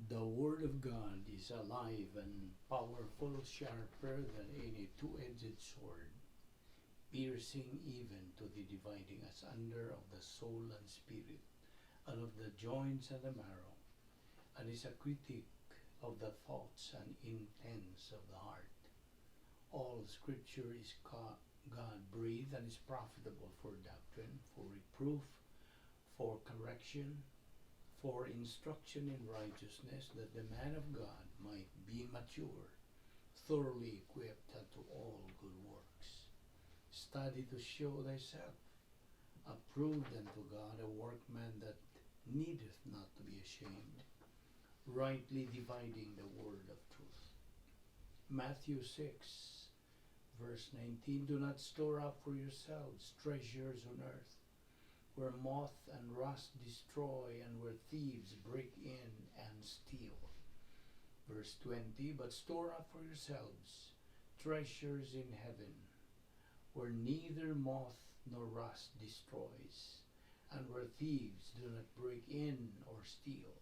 The Word of God is alive and powerful, sharper than any two-edged sword, piercing even to the dividing asunder of the soul and spirit, and of the joints and the marrow, and is a critic of the thoughts and intents of the heart. All Scripture is God breathed and is profitable for doctrine, for reproof, for correction, for instruction in righteousness, that the man of God might be mature, thoroughly equipped unto all good works. Study to show thyself approved unto God, a workman that needeth not to be ashamed, rightly dividing the word of truth. Matthew 6, verse 19. Do not store up for yourselves treasures on earth, where moth and rust destroy and where thieves break in and steal. Verse 20. But store up for yourselves treasures in heaven, where neither moth nor rust destroys, and where thieves do not break in or steal.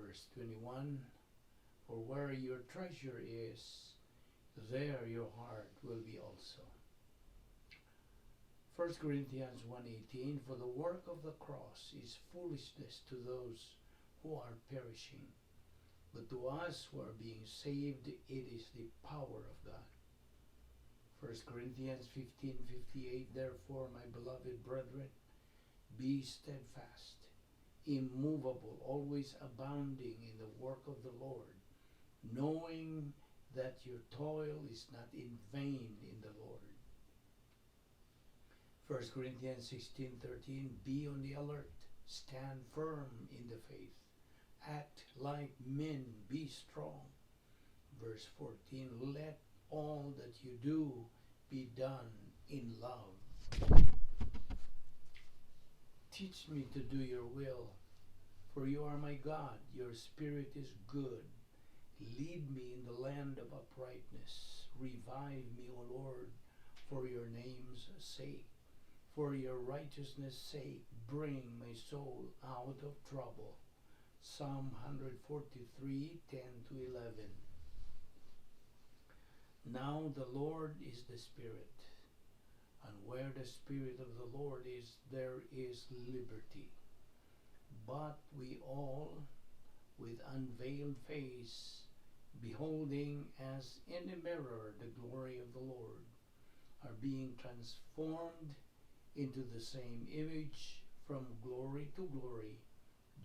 Verse 21. For where your treasure is, there your heart will be also. 1 Corinthians 1:18. For the work of the cross is foolishness to those who are perishing, but to us who are being saved it is the power of God. 1 Corinthians 15:58. Therefore, my beloved brethren, be steadfast, immovable, always abounding in the work of the Lord, knowing that your toil is not in vain in the Lord. 1 Corinthians 16:13. Be on the alert, stand firm in the faith, act like men, be strong. Verse 14. Let all that you do be done in love. Teach me to do your will, for you are my God. Your spirit is good. Lead me in the land of uprightness. Revive me, O Lord, for your name's sake. For your righteousness' sake, bring my soul out of trouble. Psalm 143, 10 to 11. Now the Lord is the Spirit, and where the Spirit of the Lord is, there is liberty. But we all, with unveiled face, beholding as in a mirror the glory of the Lord, are being transformed into the same image from glory to glory,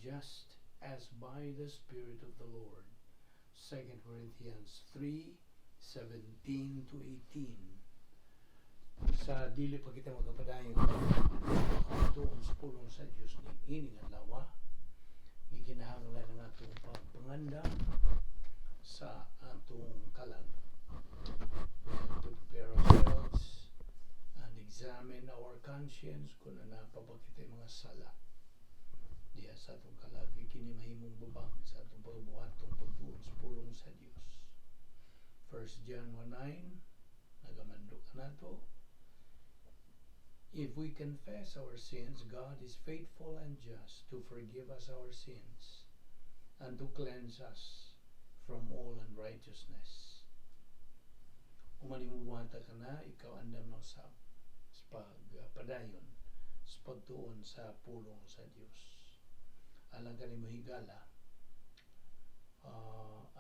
just as by the Spirit of the Lord. 2 Corinthians 3, 17 to 18. Sa dili pa kita magkapadayon tuon sa pulong sa Dios niining adlaw, gikinahanglan ang atong pagpangandam sa atong kalag. We have to prepare ourselves and examine our conscience kung naa pa ba kita mga sala diha sa atong kalag. Kini mahimong babag sa atong pagbuhatong pagtuon sa pulong sa Dios. 1 John 1:9 nagamando kanato. If we confess our sins, God is faithful and just to forgive us our sins and to cleanse us from all unrighteousness. Human nimo buhata kana, ikaw andam na usab sa pagpadayon sa pagtuon sa pulong sa Dios. Alang kanimo higala,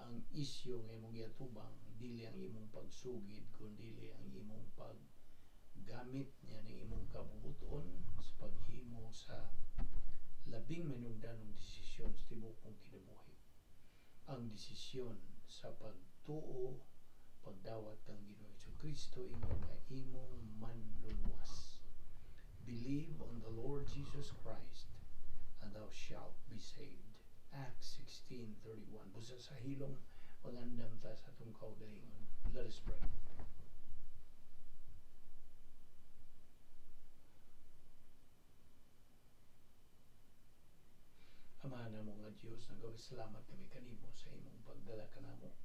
ang isyu nga imong giatubang dili ang imong pagsugid kundi ang imong paggamit niya ng imong kabubuton sa paghimo sa labing manungdanong desisyon sa tibuok mong kinabuhi, ang desisyon sa pagtuo, pagdawat kang Ginoong Kristo ingon nga imong manluluwas. Believe on the Lord Jesus Christ and thou shalt be saved. Acts 16:31. Busa sa hilom, magandam ta sa atong kaugalingon. Let us pray. Amahan namo nga Dios, nagapasalamat kami kanimo sa imong pagdala kanamo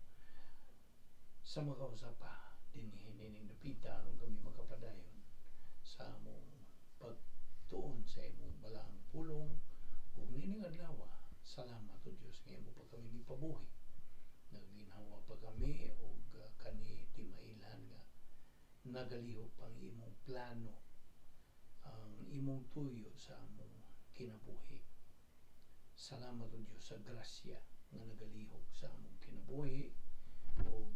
sa makausap pa dinhi nining dapita aron kami makapadayon sa among pagtuon sa imong balaang pulong ug nining adlaw sa Salamat, O Diyos, nga imo pa kami gipabuhi. Naginhawa pa kami og kani timailhan nga nagalihok pang imong plano, ang imong tuyo sa among kinabuhi. Salamat, O Diyos, sa grasya nga nagalihok sa among kinabuhi og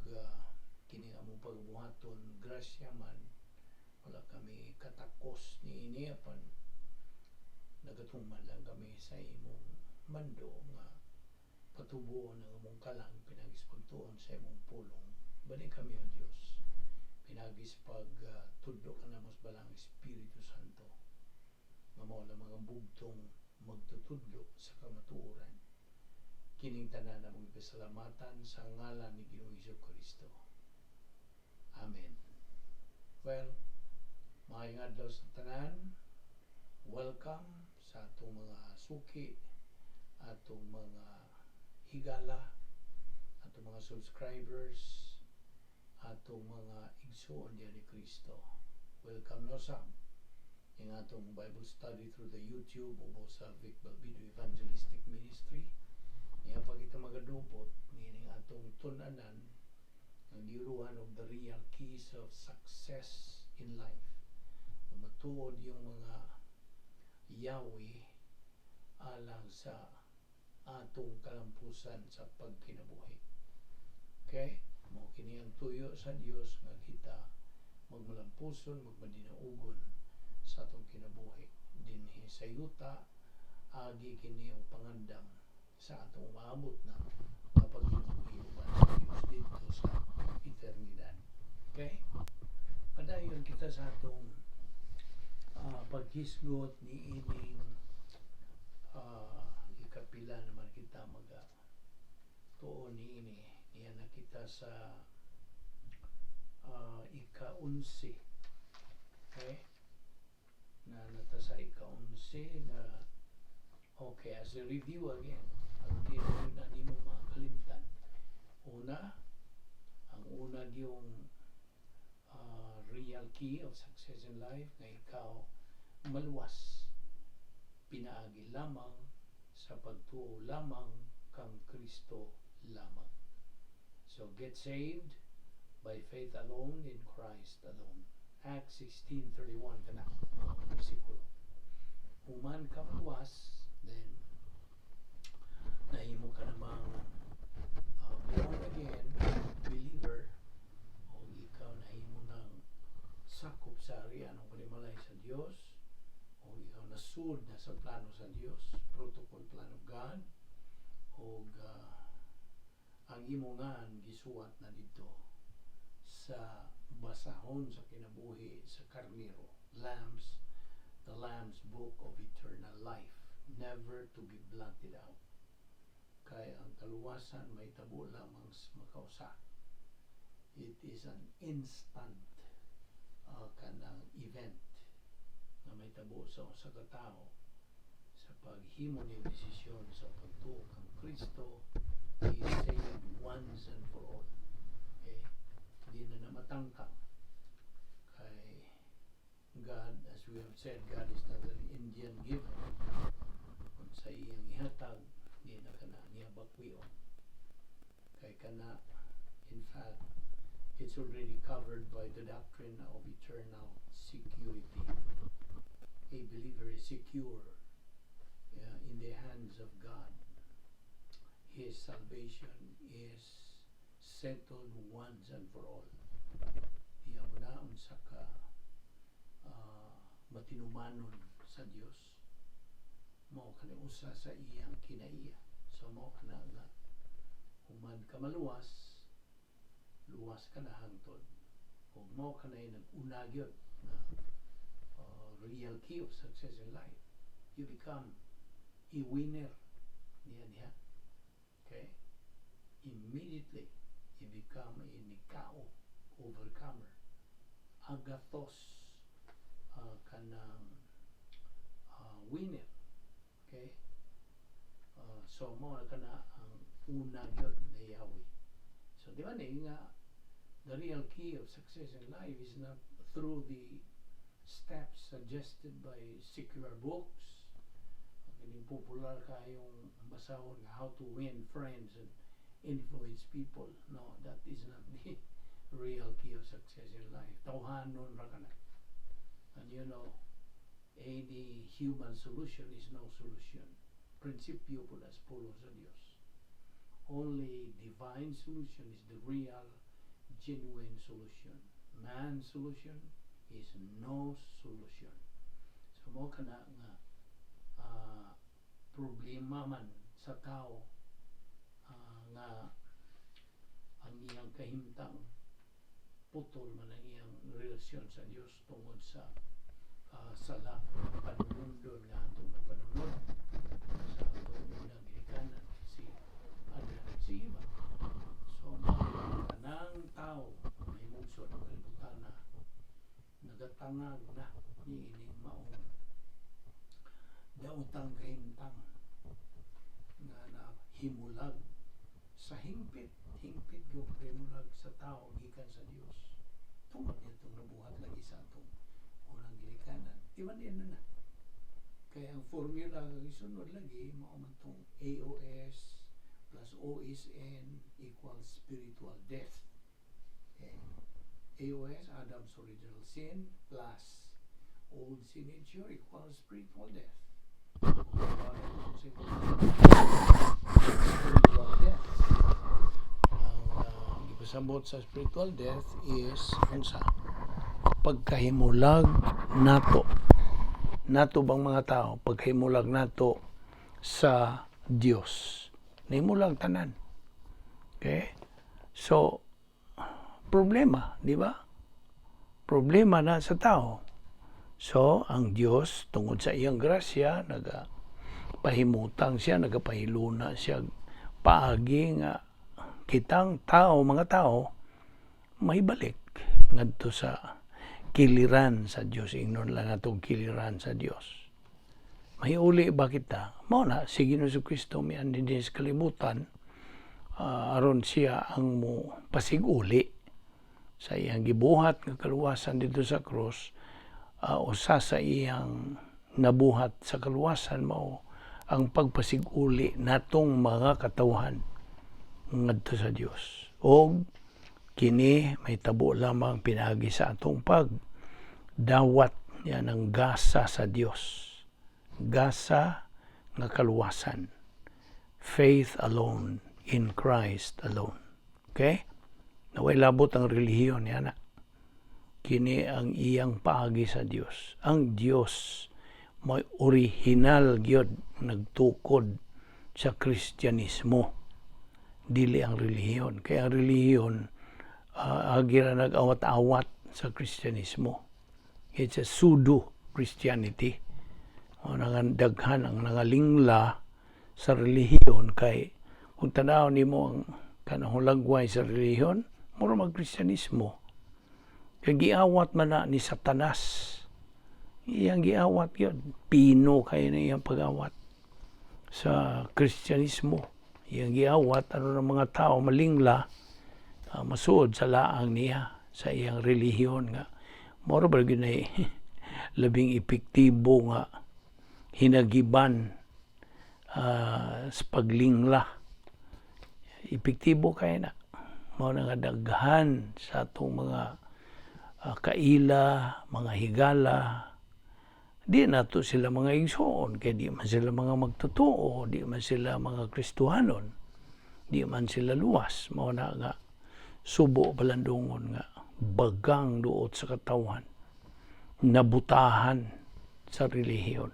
kini among pagbuhaton grasya man. Wala kami katakos ni ini apan nagatuman lang kami sa imong mando nga patubuon ang among kalag pinaagi sa pagtuon sa imong pulong. Bani kami, O Diyos, pinaagi sa pag tudlo kanamo sa Balaang Espiritu Santo nga mao lamang ang bugtong magtutudlo sa kamatuoran. Kining tanan among ipasalamatan sa ngalan ni Ginoong Hesus Kristo. Amen. Well, maayong adlaw sa tanan. Welcome sa atong mga suki, atong mga higala, atong mga subscribers, atong mga igsuon diha ni Kristo. Welcome no sab ing atong Bible study through the YouTube o sa Vic Balbido Evangelistic Ministry. Niya pa kita magadupot niining atong tun-anan ang giuruhan of the real keys of success in life. Matuod yung mga yawi alang sa atong kalampusan sa pagkinabuhi. Okay? Mao kini ang tuyo sa Dios nga kita magmalampuson, magmadinaugon sa atong kinabuhi dinhi sa yuta, agi kini ang pangandam sa atong umaabot na nga pagkinabuhi uban sa Dios didto sa eternidad. Okay? Padayon kita sa atong paghisgot ni ining ikapila naman kita maga tuon ni ini. Niya na kita sa ika-11. Okay? Na nata sa ika-11 na. Okay, as a review again, ang di na nimo makalimtan. Una, ang una yung real key of success in life nga ikaw maluwas pinaagi lamang sa pagtuo lamang kang Kristo lamang. So get saved by faith alone in Christ alone. Acts 16:31 kana mga bersikulo. Human ka maluwas, then nahimo ka namang born again believer o ikaw nahimo ng sakop sa arian ng panimalay sa Dios o ikaw nasud na sa plano sa Dios, protocol plan of God, o ang imong ngan gisuwat na dito sa basahon sa kinabuhi sa Karnero, Lamb's the Lamb's Book of Eternal Life, never to be blotted out, kay ang kaluwasan mahitabo lamang sa makausa. It is an instant kanang event na mahitabo sa usa ka tawo sa paghimo ning desisyon sa pagtuo kang Kristo. He is saved once and for all. Okay? Di na matangkang kay God, as we have said, God is not an Indian giver. Kung sa iyang ihatag, di na kana niya bakwion kay kana, in fact, it's already covered by the doctrine of eternal security. A believer is secure in the hands of God. His salvation is settled once and for all. Di mo na unsa ka matinumanon sa Dios. Mao kani usa sa iyang kinaiya. So mao kana nga human ka maluwas, luwas ka na hangtod. Ug mao kanay nag-una gyud nga real key of success in life. You become a winner niya niya. Okay? Immediately, you become a nikao, overcomer. Agathos, kanang winner. Okay? So, mao na kana ang una gyud na yawi. So, di ba ni nga, the real key of success in life is not through the steps suggested by secular books. Kining popular kayong basahon nga "How to Win Friends and Influence People." No, that is not the real key of success in life. Tawhanon ra kana. And any human solution is no solution. Prinsipyo pud as pulong sa Dios. Only divine solution is the real, genuine solution. Man's solution is no solution. So mao kana nga problema man sa tao nga ang iyang kahimtang, putol man ang iyang relasyon sa Dios tungod sa sala, panunundon nga atong napanunod sa atong unang ginikanan, si Adan, si Eva. So mao kanang tao may mugso ng kalibutan na nagatangag na niining maong daotang kahimtang nga nahimulag sa hingpit hingpit gyud pagkahimulag sa tao gikan sa Dios tungod nitong nabuhat lagi sa atong unang ginikanan. Di ba na na kaya ang formula nga gisunod lagi mao man tong AOS plus OSN equals spiritual death. Okay. AOS, Adam's original sin, plus old sin nature equals spiritual death. Spiritual death. Ang gipasabot sa spiritual death is unsa? Pagkahimulag nato. Nato bang mga tao, pagkahimulag nato sa Dios. Nahimulag tanan. Okay? So, problema, di ba? Problema na sa tao. So, ang Dios, tungod sa iyang grasya, naga pahimutang siya, nagapahiluna siya, paagi nga kitang tao, mga tao, mahibalik ngadto sa kiliran sa Dios. Ingnon lang atong kiliran sa Dios. Mahiuli ba kita? Mao na, si Ginoo Kristo mianhi dinhi sa kalibutan aron siya ang mo pasiguli sa iyang gibuhat nga kaluwasan dito sa cross. Usa sa iyang nabuhat sa kaluwasan mao ang pagpasiguli natong mga katawhan ngadto sa Dios. Og kini may tabo lamang pinaagi sa atong pag dawat yan ang gasa sa Dios. Gasa nga kaluwasan. Faith alone in Christ alone. Okay? Naway labot ang relihiyon yan na. Kini ang iyang paagi sa Dios. Ang Dios may original gyud nagtukod sa Kristyanismo. Dili ang relihiyon. Kaya ang relihiyon agi ra nag-awat-awat sa Kristyanismo. It's a pseudo Christianity. O daghan ang nangalingla sa relihiyon kay kung tanaw nimo ang kanang hulagway sa relihiyon, mura mag Kristyanismo. Kay giawat man na ni Satanas. Iyang giawat yun. Pino kay na iyang pag-awat sa Kristyanismo. Iyang giawat ano ng mga tao malingla, masuod sa laang niya sa iyang relihiyon nga mura ba gyud na labing epektibo nga hinagiban sa paglingla. Epektibo kay na. Mao na nga daghan sa atong mga kaila, mga higala, di nato sila mga igsoon kay di man sila mga magtotoo, di man sila mga Kristohanon, di man sila luwas. Mao na nga subo palandungon nga bagang duot sa katawhan, nabutahan sa relihiyon.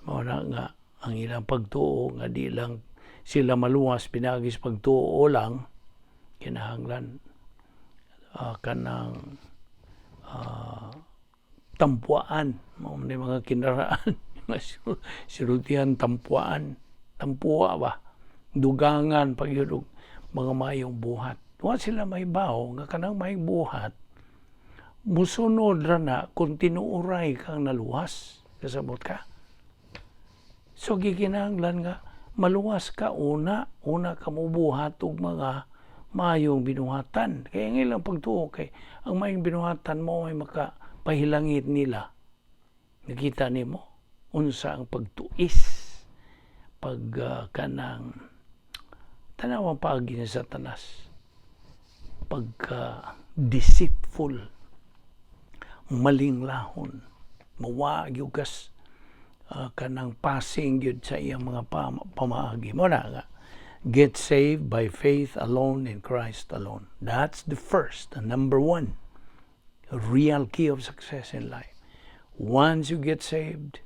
Mao na nga ang ilang pagtuo nga di lang sila maluwas pinaagi sa pagtuo lang, kinahanglan kanang tampuan. Mao man mga kinaraan, mga sinultihan, tampuan, tampua ba, dugangan pag og mga mayong buhat. Wa sila mahibaw nga kanang mayong buhat musunod ra na kung tinuoray kang naluwas. Kasabot ka? So gikinahanglan nga maluwas ka una, una ka mubuhat og mga mayong binuhatan. Kaya ang ilang pagtuo kay ang mayong binuhatan mo ay makapahilangit nila. Nakita nimo unsa ang pagtuis. Pag kanang tanawang paagi ni Satanas, pagka deceitful, malinglahon, mawa gyud kas kanang passing gyud sa iyang mga pamaagi mo na nga get saved by faith alone in Christ alone. That's the first and number one real key of success in life. Once you get saved,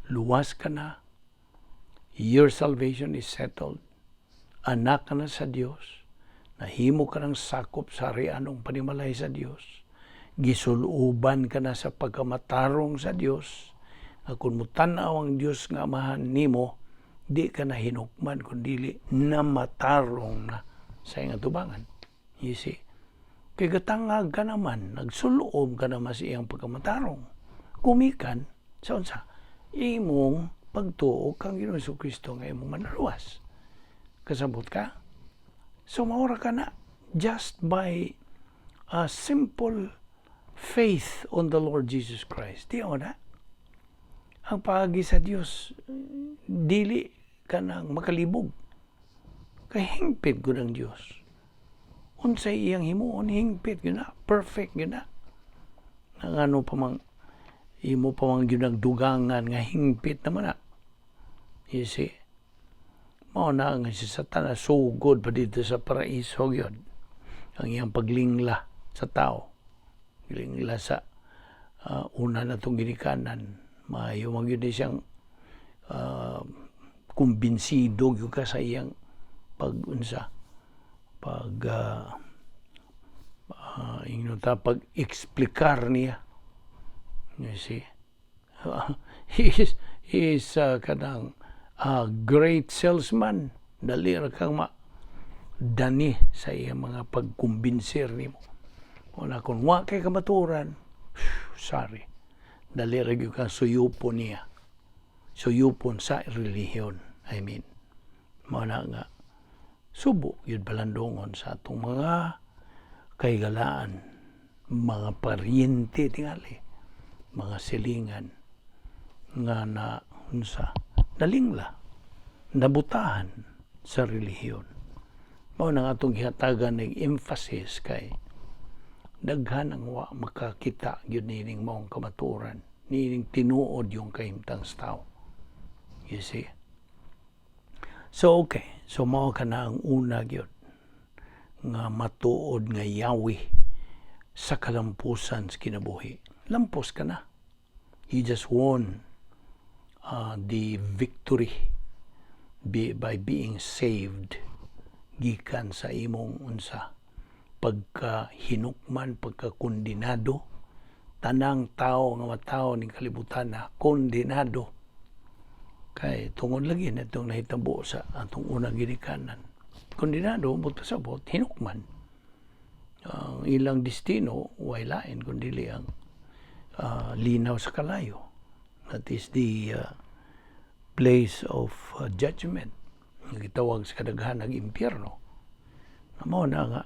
luwas ka na, your salvation is settled, anak ka na sa Dios, nahimo ka ng sakop sa harianong panimalay sa Dios, gisuluban ka na sa pagkamatarong sa Dios, nga kung mutanaw ang Dios nga Amahan nimo, di ka na hinukman kun dili namatarong na sa iyang atubangan. You see? Kay gatangag ka naman, nagsuloob ka naman sa iyang pagkamatarong. Gumikan sa unsa? Imong pagtuo kang Ginoong Kristo nga imong manluwas. Kasabot ka? So maura ka na just by a simple faith on the Lord Jesus Christ. Di mo na? Ang paagi sa Dios dili ka nang makalibog. Kay hingpit gud ang Dios. Unsay iyang himuon, hingpit gyud na, perfect gyud na. Ang ano pa mang imo pa mang ginagdugangan nga hingpit naman na. You see? Mao na nga si Satanas sugod pa dito sa paraiso gyud. Ang iyang paglingla sa tao. Lingla sa una na itong ginikanan. Maayo man gyud ni siyang kumbinsido gyud ka sa iyang pag-unsa, pag ingnon ta, pag-eksplikar niya. You see, he is kanang great salesman. Dali ra kang ma dani sa iyang mga pagkumbinsir nimo. Una, kung wa kay kamaturan, sorry, dali ra gyud kang suyupon niya, suyupon sa relihiyon, I mean. Mao na nga subo gyud palandongon sa atong mga kahigalaan, mga paryente tingali, mga silingan nga na unsa, nalingla, nabutahan sa relihiyon. Mao na nga atong gihatagan ng emphasis kay daghan ang wa makakita gyud nining maong kamatuoran, nining tinuod yung kahimtang sa tao. You see? So okay, so mao ka na ang una gyud nga matuod nga yawi sa kalampusan sa kinabuhi. Lampos ka na. You just won the victory by being saved gikan sa imong unsa, pagka hinukman, pagka kondinado. Tanang tao nga matawo ning kalibutan na kondenado kay tungod lagi na itong nahitabo sa atong unang ginikanan. Kondenado, buot pasabot, hinukman. Ang ilang destino way lain kun dili ang linaw sa kalayo. That is the place of judgment nga gitawag sa kadaghan ng impyerno. Na mao na nga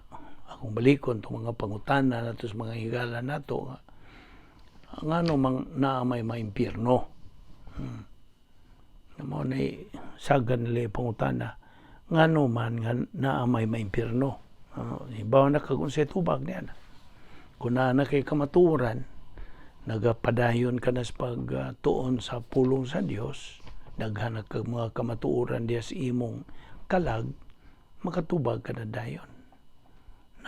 akong balikon itong mga pangutana nato sa mga higala nato nga ngano mang naa may maimpyerno. Na mao na sagan nila yung pangutana, ngano man nga naa may maimpyerno? Ibaw na kag unsay tubag niya na. Kung naa na kay kamatuoran, nagapadayon ka na sa pagtuon sa pulong sa Dios, daghan na kag mga kamatuoran diya sa imong kalag, makatubag ka na dayon.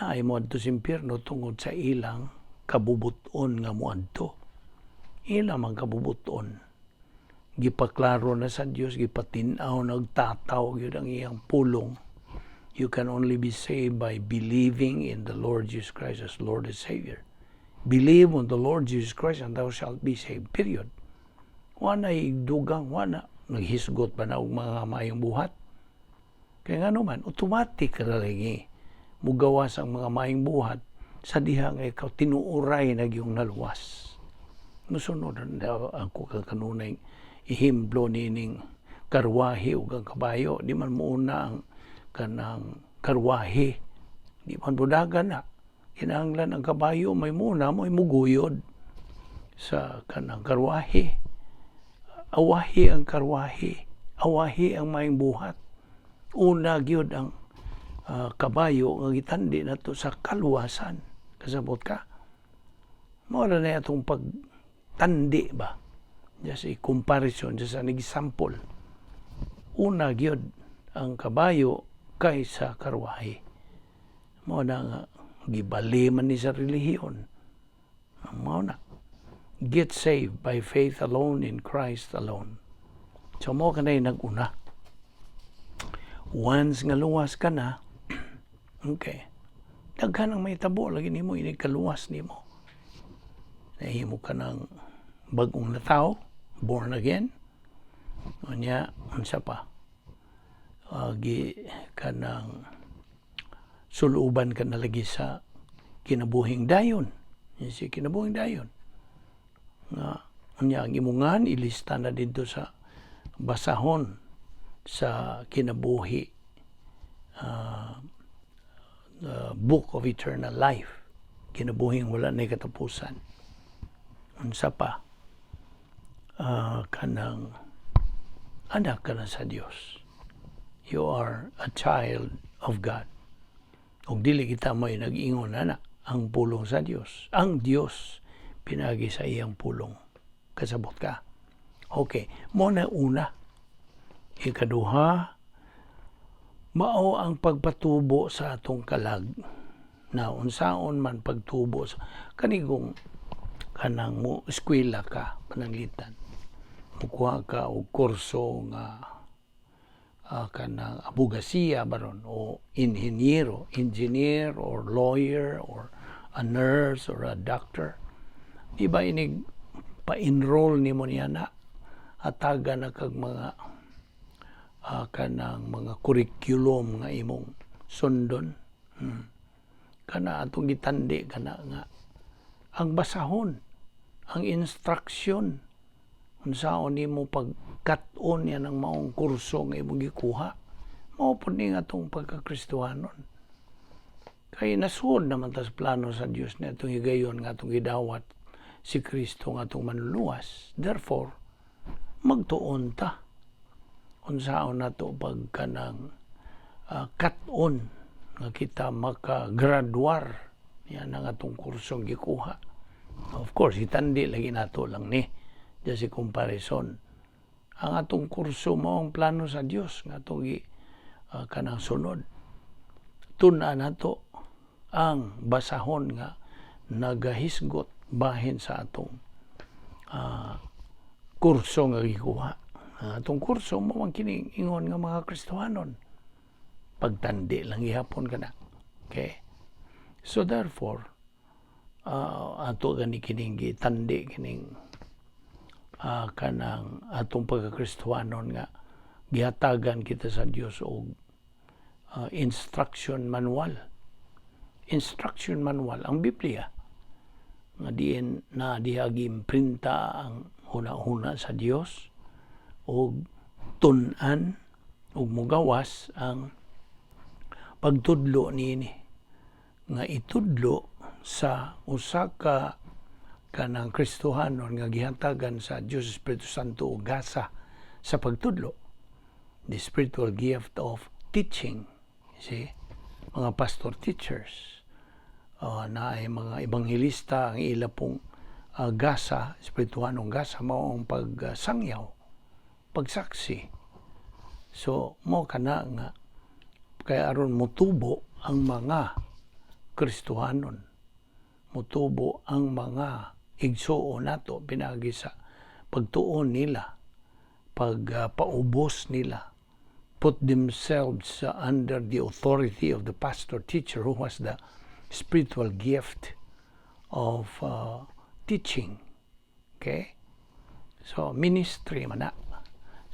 Naay moadto sa impyerno tungod sa ilang kabubuton nga moadto. Ila man kabubuton. Gipaklaro na sa Dios, gipatin-aw, nagtataw gyud ang iyang pulong. You can only be saved by believing in the Lord Jesus Christ as Lord and Savior. Believe on the Lord Jesus Christ and thou shalt be saved. Period. Wa na dugang, wa na. Naghisgot pa na og mga maayong buhat. Kaya nga naman, automatic ra lagi mugawas ang mga maayong buhat sa diha nga ikaw tinuuray na yung naluwas. Musunod na ako kang kanunay ihimblo nining karwahe ug ang kabayo. Di man muuna ang kanang karwahe. Di man budagan na. Kinahanglan ang kabayo may muna mo'y muguyod sa kanang karwahe. Awahi ang karwahe. Awahi ang maayong buhat. Una gyud ang kabayo nga gitandi nato sa kaluwasan. Kasabot ka? Mao na atong pagtandi ba? Just a comparison, just an example. Una gyud ang kabayo kaysa karwahe. Mao na nga gibali man ni sa relihiyon. Mao na. Get saved by faith alone in Christ alone. So mao kanay nag-una. Once nga luwas ka na, okay, daghan ang mahitabo lagi nimo inig kaluwas nimo. Nahimo ka ng bagong na tao, born again. Unya, unsa pa? Gi kanang suluban ka na lagi sa kinabuhing dayon. Yan si kinabuhing dayon. Nga, unya ang imungan ilista na dito sa basahon sa kinabuhi, the book of eternal life, kinabuhing wala na katapusan. Unsa pa? Kanang anak ka na sa Dios, you are a child of God. Ug dili kita may nag-ingon ana, ang pulong sa Dios, ang Dios pinagi sa iyang pulong. Kasabot ka? Okay, mao na una. Ikaduha, mao ang pagpatubo sa atong kalag. Na unsaon man pagtubo sa kanigong kanang mo eskwela ka, pananglitan mukuha ka og kurso nga kanang abogasiya baron o inhinyero, engineer or lawyer or a nurse or a doctor. Di ba inig pa-enroll nimo niya na hatagan na kag mga kanang mga curriculum nga imong sundon? Kana atong gitandi kana nga ang basahon, ang instruction, unsaon nimo pagkat-on yan ang maong kurso nga imong gikuha. Mao pud ni nga atong pagkakristohanon. Kay nasuod naman tas plano sa Dios na itong higayon nga atong gidawat si Kristo nga atong manluluwas. Therefore, magtuon ta unsaon nato pagkanang kat-on nga kita makagraduar yan ang atong kursong gikuha. Of course, itandi lagi nato lang ni just a comparison. Ang atong kurso mao ang plano sa Dios nga atong gi kanang sunod. Tun-an nato ang basahon nga nagahisgot bahin sa atong kurso nga gikuha. Ang atong kurso mao man kining ingon nga mga Kristohanon. Pagtandi lang gihapon kana. Okay? So therefore, ato gani kining gitandi kining kanang atong pagkakristohanon nga gihatagan kita sa Dios og instruction manual. Instruction manual ang Biblia nga diin na diha giimprinta ang huna-huna sa Dios og tun-an ug mugawas ang pagtudlo niini nga itudlo sa usa ka kanang Kristohanon nga gihatagan sa Dios Espiritu Santo og gasa sa pagtudlo, the spiritual gift of teaching. See, mga pastor teachers na ay mga ebanghelista, ang ila pong gasa, espirituhanong gasa, mao ang pagsangyaw, pagsaksi. So mao kana nga kay aron motubo ang mga Kristohanon, motubo ang mga igsuon nato pinagi sa pagtuon nila, pagpaubos nila, put themselves under the authority of the pastor teacher who has the spiritual gift of teaching. Okay? So, ministry man na.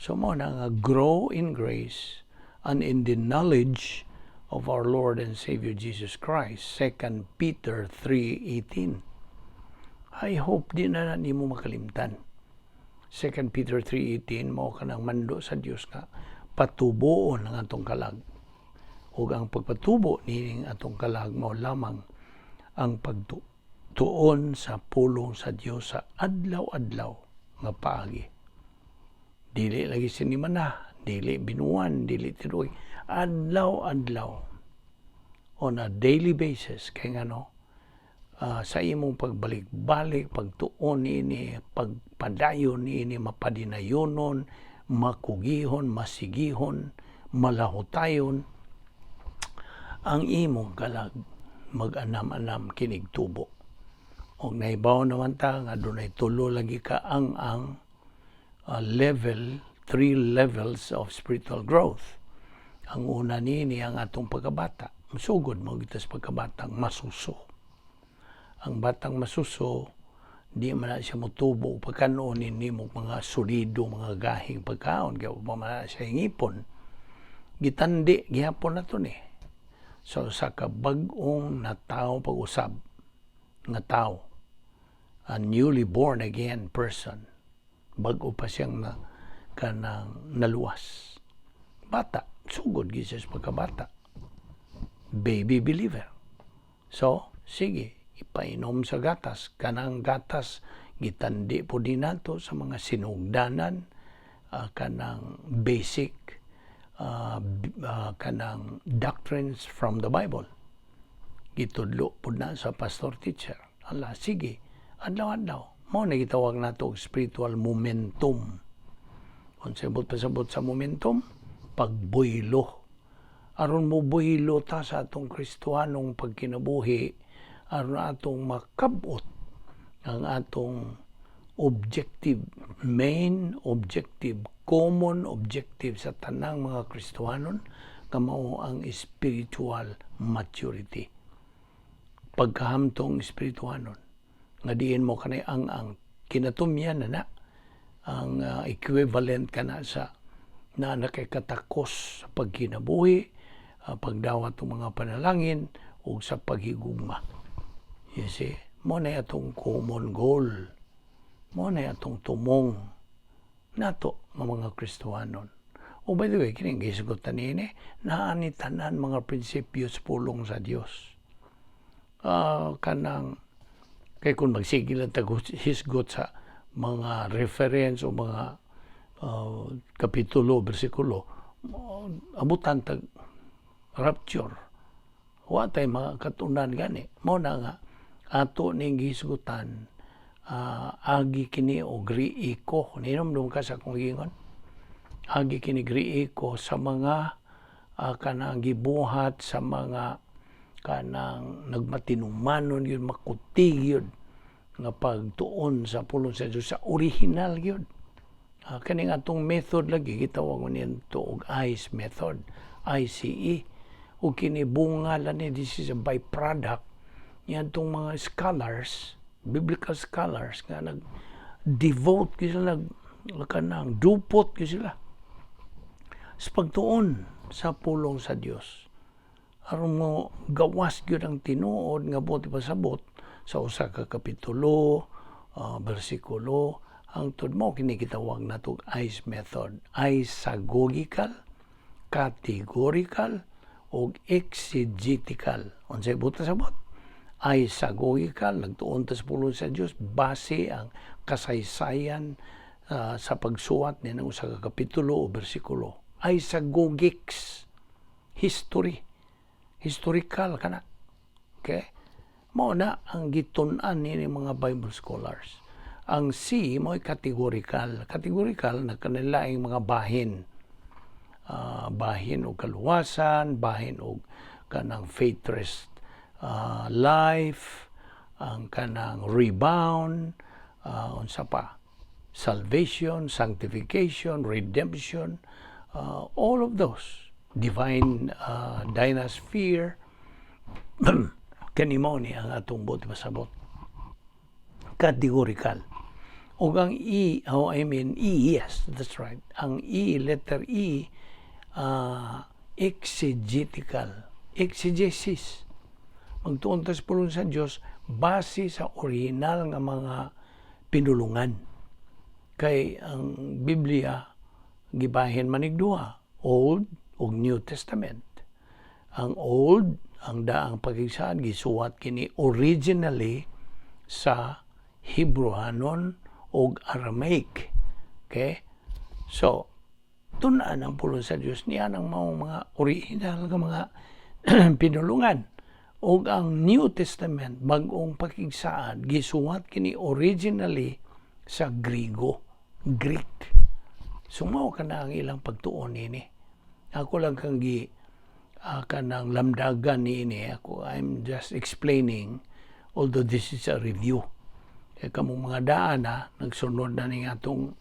So, mao na nga grow in grace and in the knowledge of our Lord and Savior Jesus Christ. 2 Peter 3:18. I hope di na nimo makalimtan. 2 Peter 3:18, mao kanang mando sa Dios nga patuboon ang atong kalag. Ug ang pagpatubo nining atong kalag mao lamang ang pagtuon sa pulong sa Dios sa adlaw-adlaw nga paagi. Dili lagi sinimana, Dili binuan, dili tinuig. Adlaw-adlaw. On a daily basis. Kay ngano, sa imong pagbalik-balik, pagtuon ini, pagpadayon ini, mapadinayonon, makugihon, masigihon, malahutayon, ang imong kalag mag-anam-anam kinig tubo. Og nahibaw naman ta nga dunay tulo lagi ka ang level, three levels of spiritual growth. Ang una niini ang atong pagkabata. Sugod mo kita sa pagkabatang masuso. Ang batang masuso, di man na siya motubo pagkanon nimo mga solido, mga gahing pagkaon, kaya pa man na siya ngipon. Gitandi, gihapon na to ni. So sa kabag-ong na tao pag-usab, nga tao, a newly born again person, bag-o pa siyang na, kanang naluwas. Bata, sugod gyud siya sa pagkabata. Baby believer. So, sige, ipainom sa gatas. Kanang gatas, gitandi po din nato sa mga sinugdanan, kanang basic, kanang doctrines from the Bible. Gitudlo po na sa pastor teacher. Ala, sige, adlaw-adlaw. Mao na gitawag nato og spiritual momentum. Unsay buot pasabot sa momentum? Pagbuylo. Aron mo buylo ta sa atong Kristohanong pagkinabuhi, aron atong makabot ang atong objective, main objective, common objective sa tanang mga Kristohanon nga mao ang spiritual maturity. Pagkahamtong espirituhanon nga diin mo kanay ang kinatumyan na na ang equivalent kana sa na nakikatakos sa pagkinabuhi, pagdawat ng mga panalangin ug sa paghigugma. You see, mo na atong common goal. Mo na atong tumong nato nga mga Kristohanon. Oh, by the way, kining gisgutan niini, naa ni tanan mga prinsipyo sa pulong sa Dios. Kanang kay kung magsige lang tag hisgot sa mga reference o mga kapitulo, bersikulo, abutan tag rapture. Wa tay mga katunan gani. Mo na nga ato ning gihisgutan, agi kini og Griiko. Ninomdom ka sa akong giingon? Agi kini Griiko sa mga kanang gibuhat sa mga kanang nagmatinumanon yun, makuti yun nga pagtuon sa pulong sa Dios sa original yun. Kaning atong method lagi gitawag mo niyan og ICE method, ICE. Ug kini bunga lang ni, this is a byproduct niadtong mga scholars, biblical scholars nga nag devote gyud sila, nag kanang dupot gyud sila sa pagtuon sa pulong sa Dios aron mo gawas gyud ang tinuod nga buot ipasabot sa usa ka kapitulo, bersikulo. Hangtod mo kini gitawag nato ICE method: isagogical, categorical ug exegetical. Unsay buot sabot? Isagogical, nagtuon ta sa pulong sa Dios base ang kasaysayan sa pagsuwat ni ng usa ka kapitulo o bersikulo. Isagogics, history, historical kana. Okay, mao na ang gitun-an ni mga Bible scholars. Ang C mo'y categorical. Categorical na kanilaing mga bahin, bahin og kaluwasan, bahin og kanang faith rest life, ang kanang rebound, unsa pa, salvation, sanctification, redemption, all of those divine dynasphere. Kani mao ni ang atong buot pasabot, categorical. Ug ang E, oh, I mean E, yes, that's right. Ang E, letter E, exegetical, exegesis. Magtuon ta sa pulong sa Dios base sa original nga mga pinulungan. Kay ang Biblia gibahin manig duha, Old ug New Testament. Ang Old, ang daang pakigsaad, gisuwat kini originally sa Hebrewanon og Aramaic. Okay? So, Tun-an ang pulong sa Dios niya ng mga original nga mga pinulungan. Ug ang New Testament, Bagong Pakigsaad, gisuwat kini originally sa Grigo, Greek. So mao kana ang ilang pagtuon nini. Ako lang kang gi kanang lamdagan niini. Ako, I'm just explaining, although this is a review. Kaya kamong mga daan na nagsunod na ning atong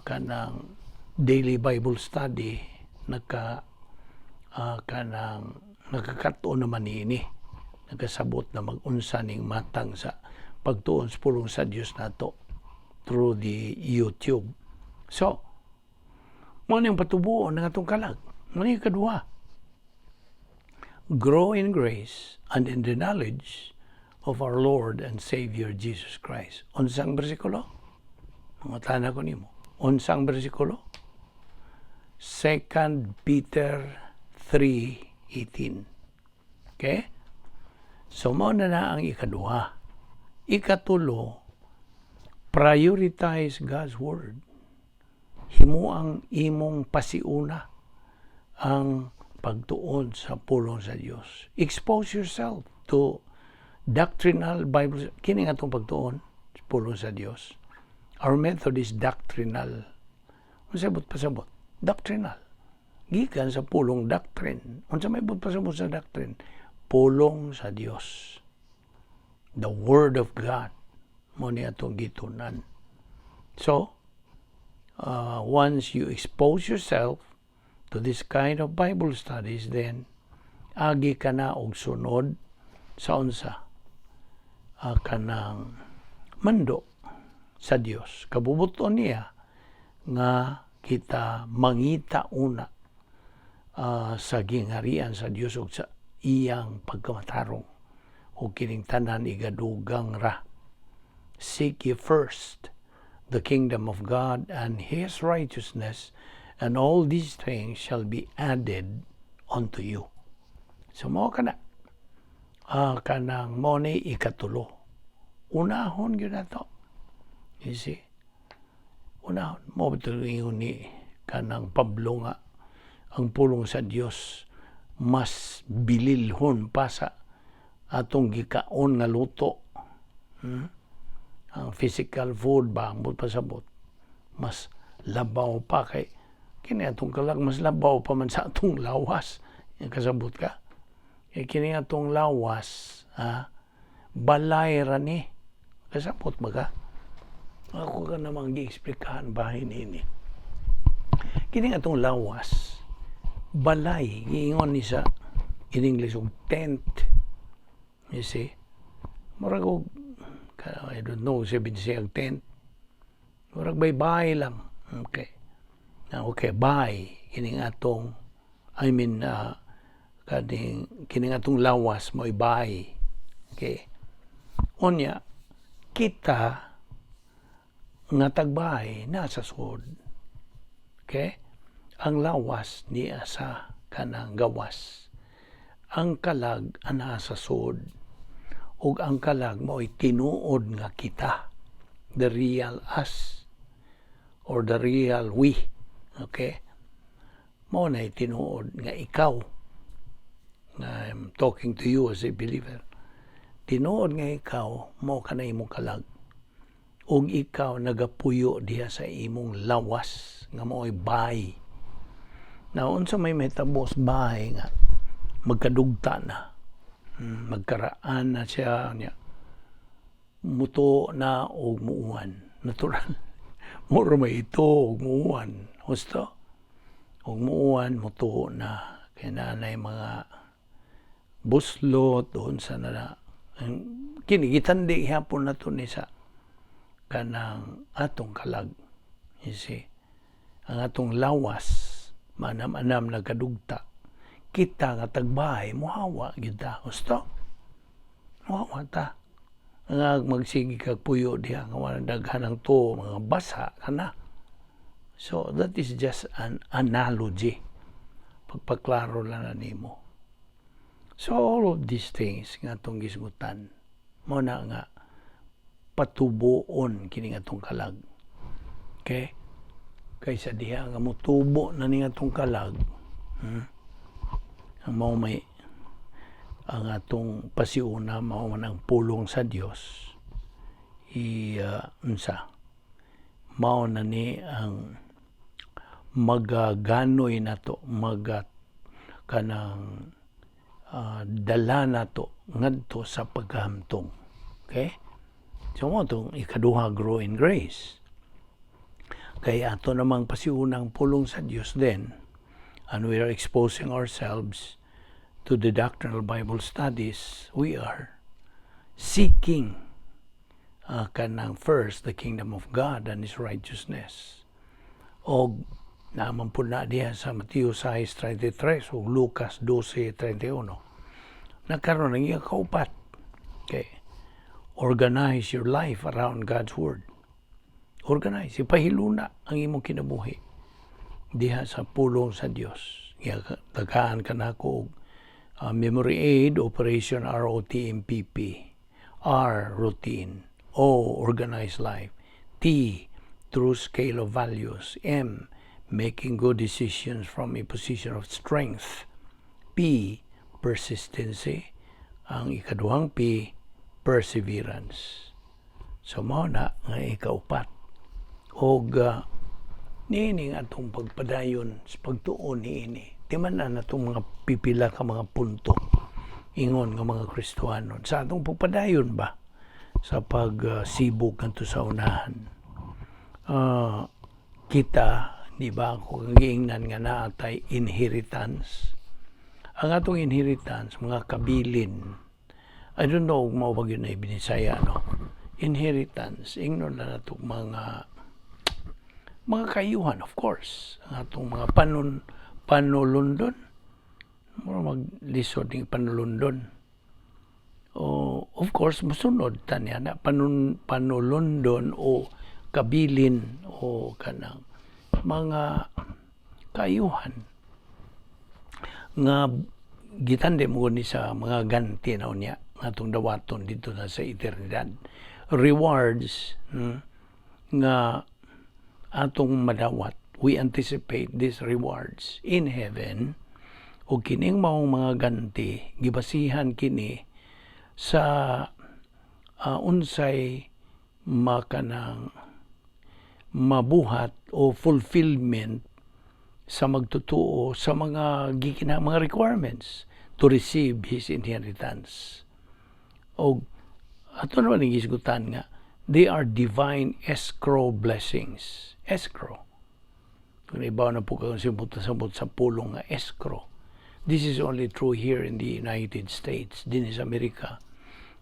kanang daily Bible study, nagka kanang nakakatuon naman niini, nagkasabot na mag-unsa ning matang sa pagtuon sa pulong sa Dios nato through the YouTube. So, mao ning patubuon ng atong kalag. Mao ni kaduha. Grow in grace and in the knowledge of our Lord and Savior Jesus Christ. Unsang bersikulo? Mangutana ko nimo. Unsang bersikulo? 2 Peter 3:18. Okay? So mao na na ang ikaduha. Ikatulo, prioritize God's Word. Himo ang imong pasiuna ang pagtuon sa pulong sa Dios. Expose yourself to doctrinal Bible. Kini nga atong pagtuon sa pulong sa Dios. Our method is doctrinal. Unsa buot pasabot? Doctrinal. Gikan sa pulong doctrine. Unsa may buot pasabot sa doctrine? Pulong sa Dios. The Word of God. Mao ni atong gitunan. So, once you expose yourself to this kind of Bible studies, then agi ka na og sunod sa unsa kanang mando sa Dios. Kabubuton niya nga kita mangita una sa gingharian sa Dios ug sa iyang pagkamatarong ug kining tanan igadugang ra. Seek ye first the kingdom of God and His righteousness, and all these things shall be added unto you. So mao kana. Kanang mao ni ikatulo. Unahon gyud nato. You see? Unahon. Mao ingon ni kanang Pablo nga ang pulong sa Dios mas bililhon pa sa atong gikaon nga luto. Ang physical food ba, ang pasabot, mas labaw pa kay kini atong kalag, mas labaw pa man sa atong lawas. Yung kasabot ka. Kay kini atong lawas, ha, balay ra ni. Kasabot ba ka? Ako ka namang gi-explikahan bahin ini. Kini atong lawas, balay, giingon ni sa in English og tent. You see? Murag og, I don't know, sa Bisaya tent. Murag baybay lang. Okay. Now, okay, bye. Kining atong, I mean, kaning, kining atong lawas mo bye. Okay. Unya, kita nga tagbahay nasa sud. Okay? Ang lawas niya sa kanang gawas. Ang kalag ana sa sud. Ug ang kalag mo'y tinuod nga kita. The real us or the real we. Okay? Mao na tinuod nga ikaw. Nga I'm talking to you as a believer. Tinuod nga ikaw, mao ka na imong kalag. Ug ikaw nagapuyo diha sa imong lawas nga mao'y bahay. Na unsa may mahitabo sa bahay nga magkadugta na. Magkaraan na siya niya. Muto na og muuwan. Natural. Muro may ito og muuwan. Husto? Og muuwan, mutuo na. Kaya nanay mga buslot doon sa na kini gitandi hapon na to ni sa kanang atong kalag. You see? Ang atong lawas, manam-anam nagkadugta. Kita nga tagbahay, muhawa gyud ta. Husto? Muhawa ta. Nga magsige kag puyo diha nga wala daghan ang tuo, mga basa ka na. So that is just an analogy. Pagpaklaro lang na nimo. So all of these things nga atong gisgutan, mao na nga patubuon kini atong kalag. Okay? Kaysa diha nga mutubo na ni atong kalag, Ang mao may ang atong pasiuna, mao man ang pulong sa Dios, i unsa, mao na ni ang magaganoy nato, maga kanang dala nato ngadto sa paghamtong. Okay, so mao tong ikaduha, grow in grace, kay ato namang pasiunang pulong sa Dios then, and we are exposing ourselves to the doctrinal Bible studies. We are seeking kanang first the kingdom of God and His righteousness. Og naman po na diha sa Mateo 6:33 o Lucas 12:31. Nagkaroon ng iyang kaupat. Okay. Organize your life around God's Word. Organize. Ipahiluna ang imong kinabuhi diha sa pulong sa Dios. Tagaan ka na ko memory aid, Operation ROTMPP. R, routine. O, organize life. T, true scale of values. M, making good decisions from a position of strength. P, persistency. Ang ikaduhang P, perseverance. So mao na nga ikaupat. Og niini atong pagpadayon sa pagtuon niini. Timan na natong mga pipila ka mga punto ingon nga mga Kristohanon sa atong pagpadayon ba sa pagsibog ngadto sa unahan. Kita, di ba, kung giingnan nga naa tay inheritance. Ang atong inheritance, mga kabilin. I don't know kung mao ba gyud na Binisaya, no? Inheritance, ingnon na nato mga kayuhan, of course. Ang atong mga panulundon. Mura maglisod ning panulundon. O, of course, musunod tanya na panulundon o kabilin o kanang mga kayuhan nga gitandi mo ni sa mga ganti na unya nga atong dawaton dito na sa eternidad, rewards nga atong madawat. We anticipate these rewards in heaven, ug kining maong mga ganti gibasihan kini sa unsay makanang mabuhat o fulfillment sa magtotoo sa mga gikina mga requirements to receive his inheritance. O ato naman ang gisgutan nga they are divine escrow blessings. Escrow. Kung ibaw na po kang sabot sa pulong nga escrow. This is only true here in the United States, din sa Amerika.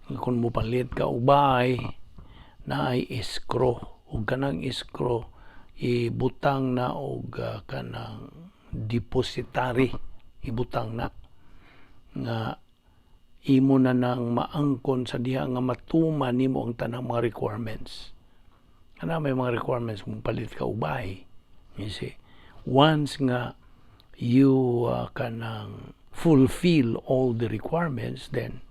Kung mo palit ka og bahay, na ay escrow. Ug kanang escrow, ibutang na og kanang depositary, ibutang na nga imo na nang maangkon sa diha nga matuman nimo ang tanang mga requirements. Kana may mga requirements kung palit ka og bahay. You see, once nga you kanang fulfill all the requirements, then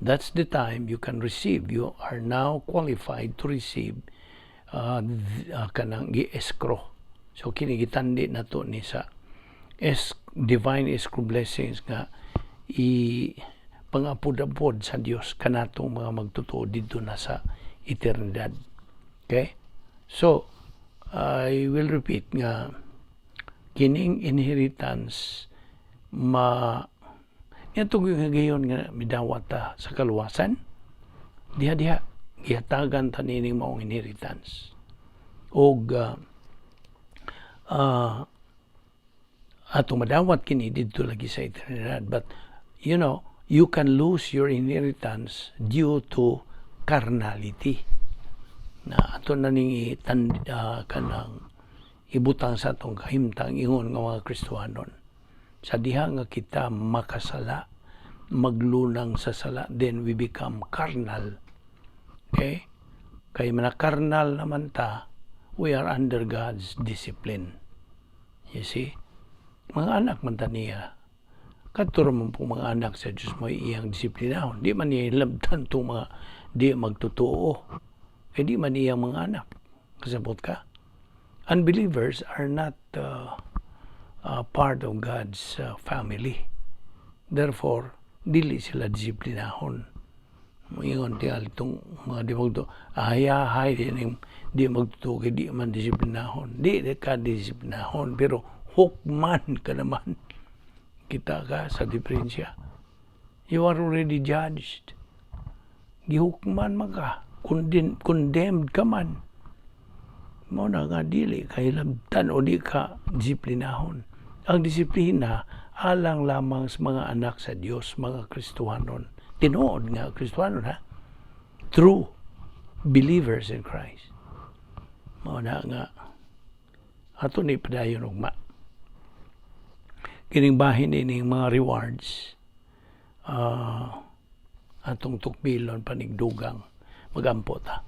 that's the time you can receive. You are now qualified to receive kanang gi-escrow. So kini gitandi na to ni sa divine escrow blessings nga i pangapod-apod sa Dios kanatong mga magtotoo didto na sa eternidad. Okay? So, I will repeat nga kining inheritance ma niadtong gayon nga midawat ta sa kaluwasan, diha diha gihatagan ta nining maong inheritance og atong madawat kini didto lagi sa eternidad. But you can lose your inheritance due to carnality na ato na ning kanang ibutang sa atong kahimtang ingon nga mga Kristohanon. Sa diha nga kita makasala, maglunang sa sala, then we become carnal. Okay, kay mana karnal naman ta, we are under God's discipline, you see. Mga anak man ta niya. Kadto ra man po mga anak sa Diyos mo iyang disiplinahon. Di man niya ilabtan itong mga di magtotoo. Kay di man iyang mga anak. Kasabot ka? Unbelievers are not part of God's family. Therefore, dili sila disiplinahon. Ingon tingali itong mga di magto, ahayahay, di magtuo kay di man disiplinahon. Di ka disiplinahon, pero hukman ka naman. Kita ka sa diferensya. You are already judged. Gihukman man ka. Condemned ka man. Mao na nga dili ka hilabtan o di ka disiplinahon. Ang disiplina alang lamang sa mga anak sa Dios, mga Kristohanon. Tinuod nga Kristohanon, ha. True believers in Christ. Mao na nga ato ni padayon ugma. Kining bahin ining mga rewards, atong tukbilon panigdugang. Magampo ta.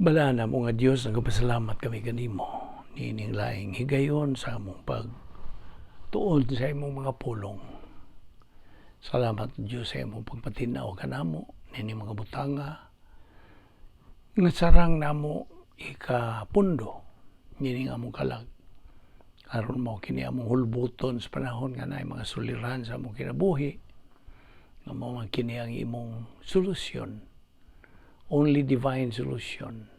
Balaan namo nga Dios, nagapasalamat kami kanimo niining laing higayon sa among pag tuod sa imong mga pulong. Salamat, Dios, sa imong pagpatinaw kanamo niining mga butanga nga sarang namo ikapundo niining among kalag aron mao kini among hulbuton sa panahon nga naay mga suliran sa among kinabuhi, nga mao man kini ang imong solusyon. Only divine solution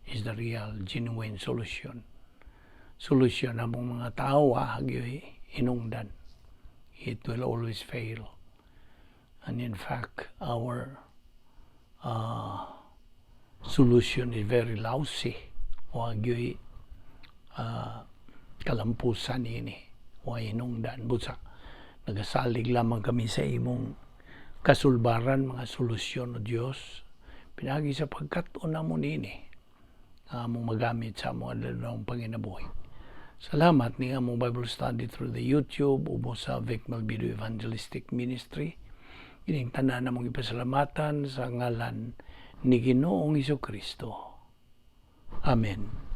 is the real, genuine solution. Solusyon among mga tao gyoy hinungdan, it will always fail, and in fact our solution is very lousy. Wa gyoy kalampusan ini, wa hinungdan. Busa nagasalig lamang kami sa imong kasulbaran, mga solusyon, o Dios, pinagi sa pagkat-on namo niini nga among magamit sa among adlaw panginabuhi. Salamat ni among Bible study through the YouTube ubos sa Vic Malbido Evangelistic Ministry. Ining tanan namong ipasalamatan sa ngalan ni Ginoong Kristo. Amen.